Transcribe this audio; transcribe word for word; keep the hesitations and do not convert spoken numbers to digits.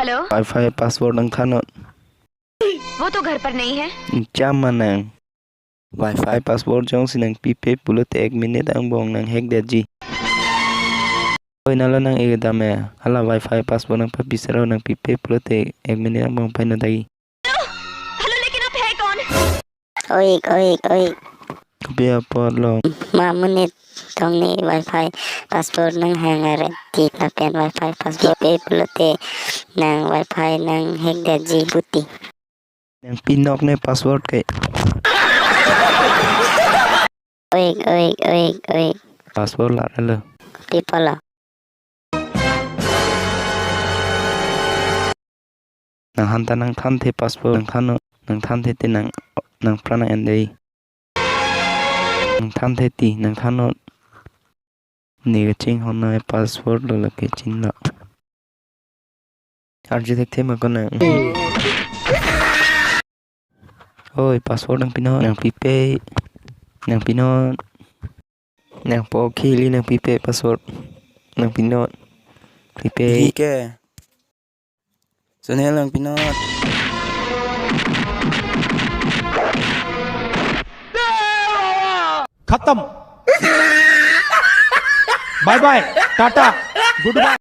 Hello? Wi-Fi password nangthannon. वो तो घर पर नहीं है। Chama nang. Wi-Fi password jongsi nangpipe pulote ek minute angbong nang hack detji. Oi, nalo nang-e dam e. Hala Wi-Fi password nangpapi sero, nangpipe pulote ek minute angbong paino dagi. Hello, लेकिन आप है कौन? Oik, oik, oik. Kopi apotlo? Ma monit tong ne Wi-Fi password nanghang aret ti lapen Wi-Fi password pe pulote nang Wi-Fi nang hack detji puti. Nangpinok ne password ke. Oik, oik, oik, oik. Password la relo. Kopi apotlo? Nanghan ta nangthanthe password, nangthannon, nangthanthe te nang, nangpran nang-en dei. Nangthanthe ti, nangthannon. Ne kachinghon nai password lo lake chinlo. Arju thekthe ma konang. Oi, password nangpinon, nangpipe, nangpinon. Nangpo khili nangpipe password. Nangpinon. Pipe. Pi ke. Sonel nangpinon. खत्म। Bye bye, tata, good bye.